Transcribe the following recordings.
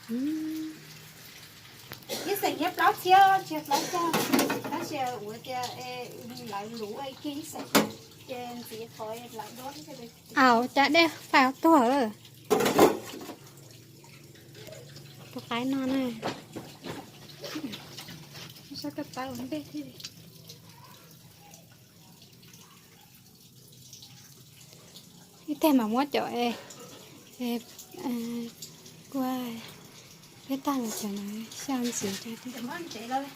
Ib xeem nyob plaub txhiab, tsis plaub caug, tab sis ua tias lawv luv kiag ib xeem, ces ntxiv qhov lawv duab. Au, cas dej faij tuag lawm. Tus qaib no na, sab koj tawb ua ntej thiab. Ib teg mas muab cov kua peb tag los cov no xya ntxiv rau.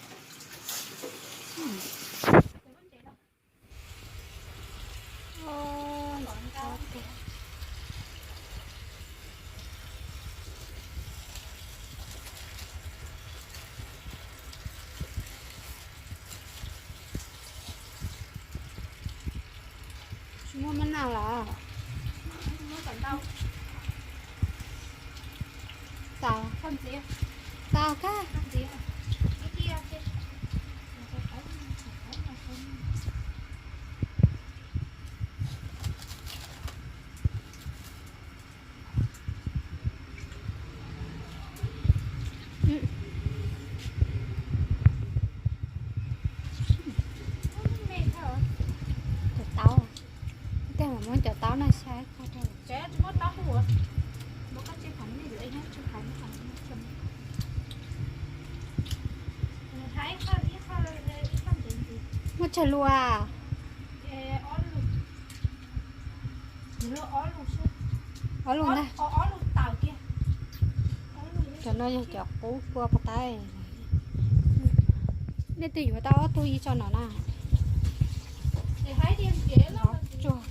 Tsis muaj maj naj los? Tau, tau kawg. Cov taub, tej mam muab cov taub no xyab ib qho rau. Muaj tsawg lus? Ob lus ntag. Cov no yog cov qub kua pas tais. Nej twg yuav tau ob tug ib tso no na. Tsuag.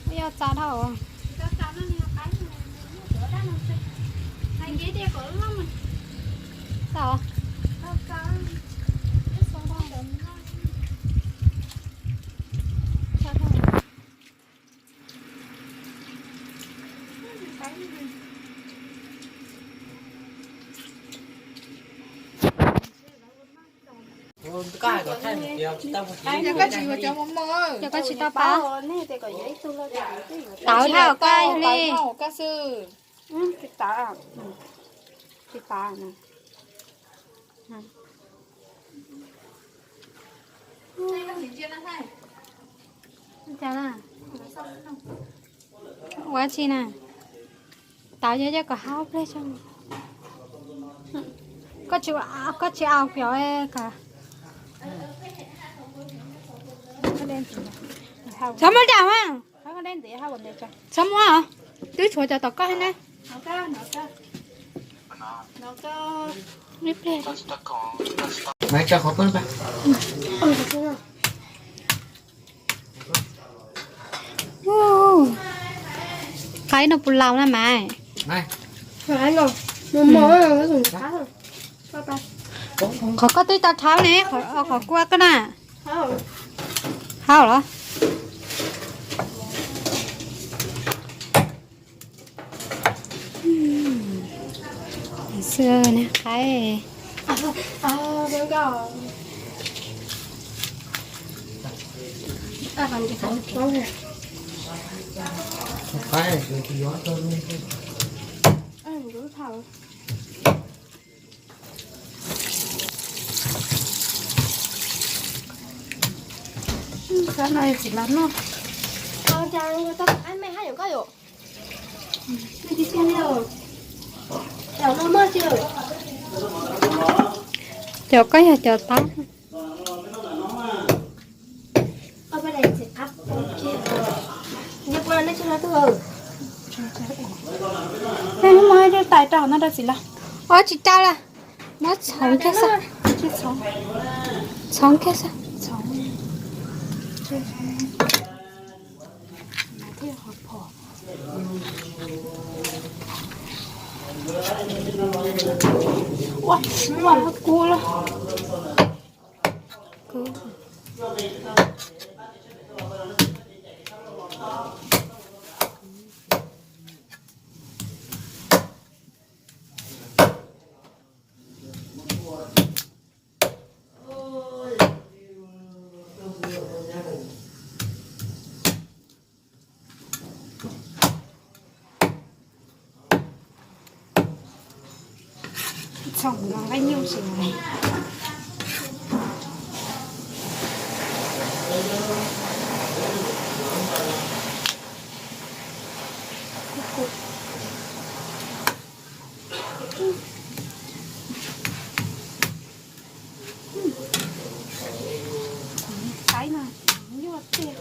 Muaj yog txav dhau. Txav. Yog koj tsis yuav cov mos mos, yog koj tsis tau pab, tau dhau koj yog li. Tsis tau, tsis tau. Ua tsi na? Tau yog coj kom haub pliag tso. Koj tsis, koj tsis au cov ko. Txhob muab dam mas. Txhob muab, twb tshuav cov tom koj thiab na. Ib pliag. Qaib no puas laus na mas? Qhov koj twb tau rhaub ne, qhov kua koj na. Haub los? Xwb ne qaib. Kab no tsis los noj. Cov koj yog cov taub. Muab ib lub tais rau hauv no rau txiv los. Ob tsis rau lawm. Muab txhoov kiag xwb. Txhoov kiag xwb. Ua, ua kub lawm. Txhob no nqaij nyuj si. Saib no, nyuaj tiag.